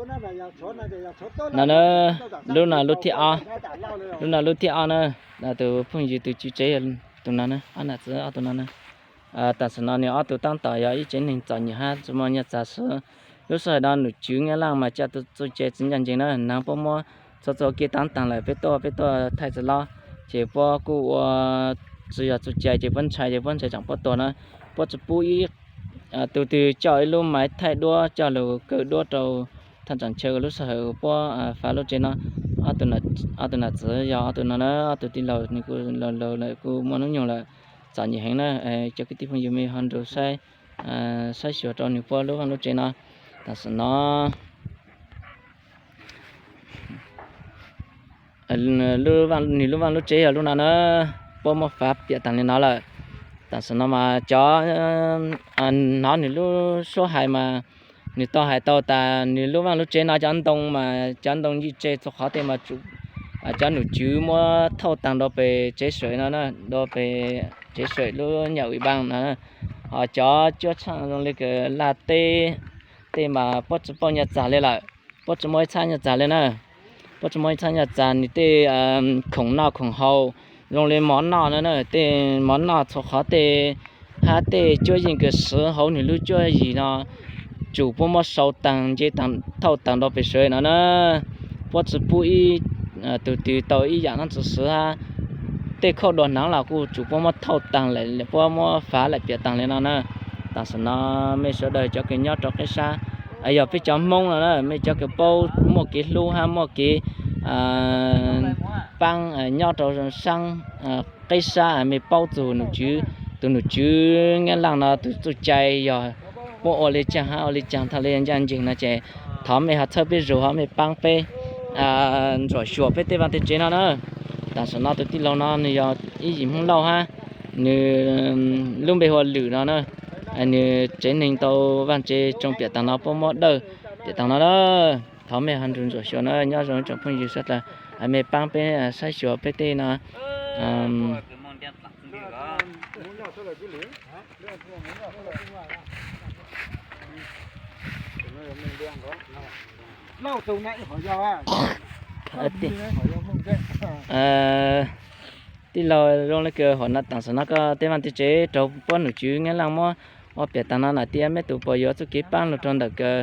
No na, lub no lub thib ob, lub no lub thib ob na, tus phooj ywg tus tswv tsev yog tus no na, ob nam txiv ob tug no na. Tam sim no nws ob tug tab tom yog ib tsev neeg txom nyem hab tsi muaj nyaj txag xwb. Lub sij hawm no nom tswv Nyab Laj mas coj txuj cai tsi ncaj ncees na, nws puab muab txhua txhua kev tav taag lawm, peb tuaj peb tuaj thaij txiv hlob, ces puab kuj ua tsi yog txuj cai ces puab ntshai ces puab ntshai tseem puab tuag na. Puab tsi pub ib tug twg coj ib lub maiv thaij duab coj lug kaw duab rau thaj tsam chaw lub sij hawm puab fav lub tsev no. Ob tug nam txiv yog ob tug no na, ob tug tij laug nws kuj laus laus lawm kuj muaj hnub nyoog lawm, txom nyem heev na. Cov kwv tij phooj ywg mej ho nrug saib xyuas rau nws puab lub vaaj lub tsev no. Tam sim no nws lub vaaj lub tsev yog lub no na, puab muab fav piam taag li no lawm. Tam sim no mas cov hnov nws lub suab hais mas nws tau hais tau tas nws lub vaaj lub tsev no cov ntoo mas cov ntoo yij tseg txhua qhov tej mas cov nom tswv muab thauj taag dua pem tsev sawm no, dua pem tsev sawm lub nyam ui baaj no. Ho cov cuab tshaaj zoo le kws laj teb tej mas puab tsi pauj nyaj txag li lawm, puab tsi muaj ib txhab nyaj txag li na. Puab tsi muaj ib txhab nyaj txag, nws tej khoom noj khoom haus zoo li mov noj no na, tej mov noj txhua qhov tej hab tej cuab yeej kws swv hauv nws lub cuab yig no tsum puab muab sau taag nce thauj taag dua pem sawv no na. Puab tsi pub ib tug twg tau ib yaam noj tsi swv hab tej khauj dua hnav los kuj tsum puab muab thauj taag lawm, puab muab fav lawm piam taag li no na. Tam sim no mej sawv daws cov kws nyob rau qib sab, yog peb cov Hmoob no na, mej cov kws paub muaj kev hlub hab muaj kev paab nyob rau saab qib sab, mej paub txug nom tswv, tus nom tswv Nyab Laj no tus txuj cai yog puab ua li caag hab ua li caag thaum li ncaj nceeg no ces thov mej ho txhawb peb zug, ho mej paab peb ntsuam xyuas peb tej vaaj tej tsev no na. Tam sim no tus tij laug no nws yog ib yim Hmoob Lauj hab, nws lub npe hu ua Lwm no na. Nws tsev neeg tau vaaj tse tsoo piam taag no, puab muab dawj piam taag no na. Thov mej ho nrug ntsuam xyuas na, nyob zoo tsoom phooj ywg sawv dlawg, mej paab peb saib xyuas peb tej no. Tij laug, zoo le kws hom no tam sim no koj tej vaaj tej tsev raug puab nom tswv Nyab Laj muab ua piam taag no na, thiab mej tus puas yuav txuj kev paab lug rau ntawm kws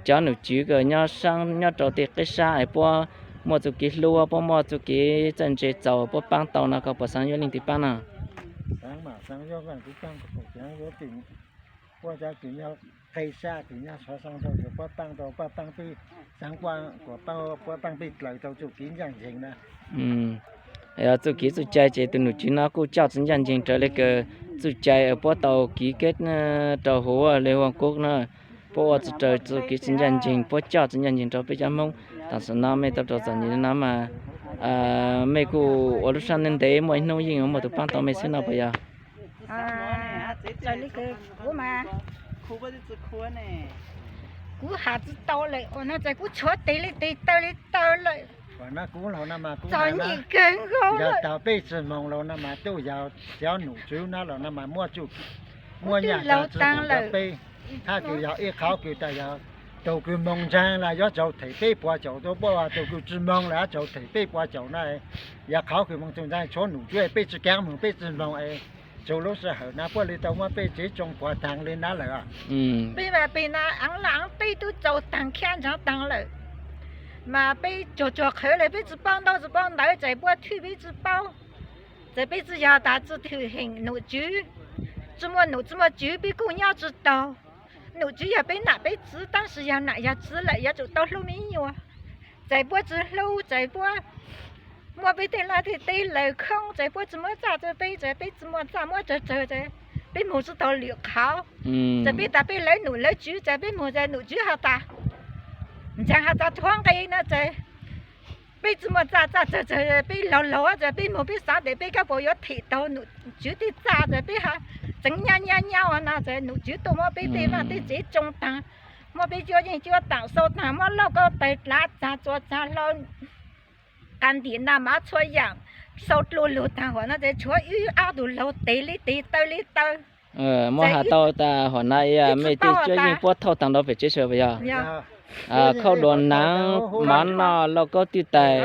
cov nom tswv kws nyob saab nyob rau tej qib sab es puab muaj txuj kev hlub, puab muaj txuj kev txawj ntse txaus puab paab tau no, koj puas xaav yuav leej twg paab no? Puab cov kws nyob qib sab kws nyob sov xaa rau yus puab paab tau, puab paab peb, xaav puab, puab paab peb dlaws tau txuj kev ncaj nceeg na. Yog txuj kev txuj cai ces tus nom tswv no kuj coj txiv ncaj nceeg raws li kws txuj cai puab tau kiv keb rau huv li huaj kub na. Puab ua txuj raws txuj kev txiv ncaj nceeg, puab coj txiv ncaj nceeg rau peb cov Hmoob. Tam sim no mej tau raug txom nyem li no mas mej kuj ua lub sab ntev ntev muaj ib hnub yeej muaj tus paab tau mej xwb no puas yog? Kuv has tsi tau lawm, ua no ces kuv tshuav tes li tes taw li taw lawm. Txom nyem kawg nkaus lawm. Yog tau peb tsi moog los no mas tuaj yog cov nom tswv no los no mas muaj txuj, muaj nyaj txag tsi moog rau peb. Hab kws yog ib qhov kws tas yog tug kws moog ntseeg los yuav tsaug them peb puas caum, tug kws tsi moog los yuav tsaug them peb puas caum na. Yog qhov kws moog txug ntseeg tshuav nom tswv peb tsi kaav moog peb tsi moog es txug lub sij hawm no puab li tau muab peb tsev tsoo puas taag li na lawm. Peb mas peb na aav laj aav teb tub txaus taag khia ntseeg taag lawm. Mas peb tsuag tsuag qhwv li peb tsi paub ntaub tsi paub ntawv, txawm puab thwj peb tsi paub, txawm peb tsi yog tas tsi thwm heem nom tswv, tsi muaj nom tsi muaj tswv peb kuj nyob tsi taug. Nom tswv yog peb nam peb txiv, tab sis yog nam yog txiv lawm yuav tsum tau hlub me nyuam. Txawm puab tsi hlub, txawm puab muab peb tej laj tej teb lawv khoob, txawm puab tsi muab txaj rau peb, txawm peb tsi muaj txaj muab tsawg tsawg, txawm peb moog tsi taug lwm qhov. Txawm peb tas peb lawv nom lawv tswv, txawm peb moog txawm nom tswv has tas ntseeg has tas thuav nqe no txawm peb tsi muaj txaj, txaj tsawg tsawg, peb laug laug txawm peb moog peb xaav tas peb kab puas yuav them tau nom tswv tej txaj, txawm peb tseev nyab nyab nyab ua no txawm nom tswv tuaj muab peb tej vaaj tej tsev tsoo taag, muab peb cuab yeej cuab taam xau taag, muab lauj kaub tawg dlav txag txua txag hlau, qas ntim naj mav txhua yaam xau dlua lug taag, huam no txawm tshuav wb ob tug laug tes li tes taw li taw. Muab has tau tas huam no mej tej cuab yeej puab thauj taag nrho pem tsev sawv puas yog? khauj dua naav, mov noj, lauj kaub twj tais.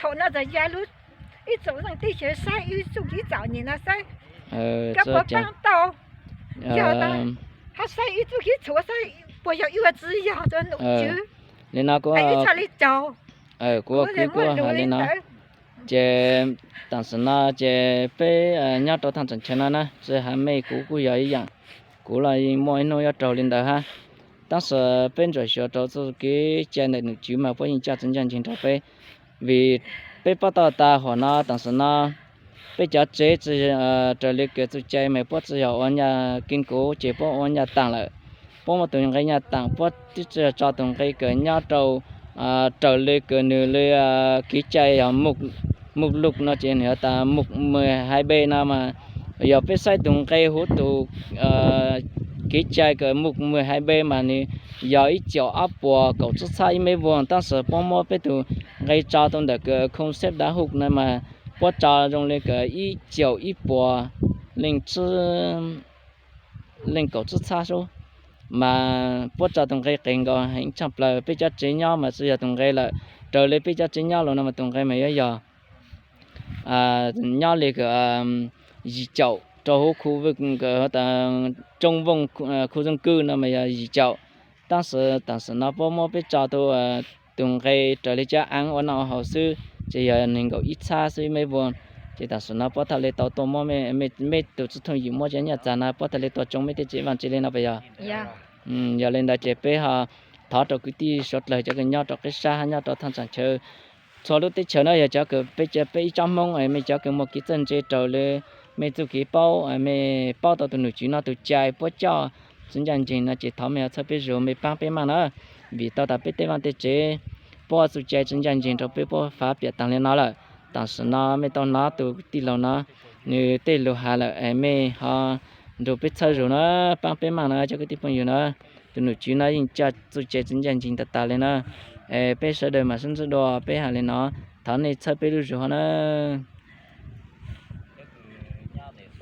Thaum no txawm ya lub, ib tsoom leej teb chaws saib ib txuj kev txom nyem no saib, kab puas paab tau, yog tas ho saib ib txuj kev txhua saib puas yog ib ua tsi yog rua num tswv. Li no kuv, kuv ua kwv kuv hais li no. Ces taam sim no ces peb nyob rau thaj tsam chaw no na, tsi has mej kuv kuj yog ib yaam, kuv los muaj ib nub yuav raug li ntawd hab. Tab sis peb ntsuam xyuas rau txuj kev cai ntawm num tswv mas puab yeej coj txiv ncaaj ntseeg rau peb, vim peb paub tau tas huam no taam sim no peb cov tsev tsi raws li kws txuj cai mas puab tsi yog ua nyaj kiv kuv ces puab ua nyaj taam lawm. Puab muaj tus nqe nyaj taam, puab twb tsi yog tso tus nqe kws nyob rau raws li kws nws li kev cai yog mục lục no ces nws has tas mục mười hai B no mas yog peb saib tus nqe huv tus kev cai kws mục mười hai B mas nws yog ib caum ob puas kaum tsib txhab ib mev vuag, tab sis puab muab peb tus nqe tso tau ntawm kws khoo xeb dav huj no mas puab tso zoo li kws ib caum ib puas leej tsib, leej kaum tsib txhab sub. Mas puab tso tus nqe qees nkaus heev tshaj plaws, peb cov tsev nyob mas tsi yog tus nqe lawm, raws li peb cov tsev nyob los no mas tus nqe mas yuav yog nyob li kws yim caum rau huv khu, tsooj vooj khu zoo kwj no mas yog yim caum. Tab sis taam sim no puab muab peb tso tau tus nqe raws li cov aav ua noj ua haus xwb ces yog nees nkaum ib txhab xwb ib mev vuag. Ces taam sim no puab thaum li tau tuaj muab mej tus txiv thooj ywm muab cov nyaj txag no puab thaum li tuaj tsoo mej tej tsev vaaj tsev li no puas yog? Yog li ntawd ces peb ho thov rau kwv tij suav dlawg cov kws nyob rau qib sab hab nyob rau thaj tsam chaw txhua lub teb chaws na, yog cov kws peb, peb ib tsob Hmoob mej cov kws muaj kev txawj ntse raws li mej txuj kev paub, mej paub tau tus num tswv no tus cai puab coj txiv ncaaj ntseeg no ces thov mej ho txhawb peb zug mej paab peb maj na. Vim tau tas peb tej vaaj tej tsev puab txuj cai txiv ncaaj ntseeg rau peb puab fav piam taag li no lawm. Taam sim no mej tau nov tus tij laug no nws tej lug has lawm es mej ho nrug peb txhawb zug na, paab peb maj na cov kwv tij phooj ywg na. Tus num tswv no yeej coj txuj cai txiv ncaaj ntseeg tag tag li na. Es peb sawv daws mam sib ntsib dua, peb has li no, thov nej txhawb peb lub zug ho na.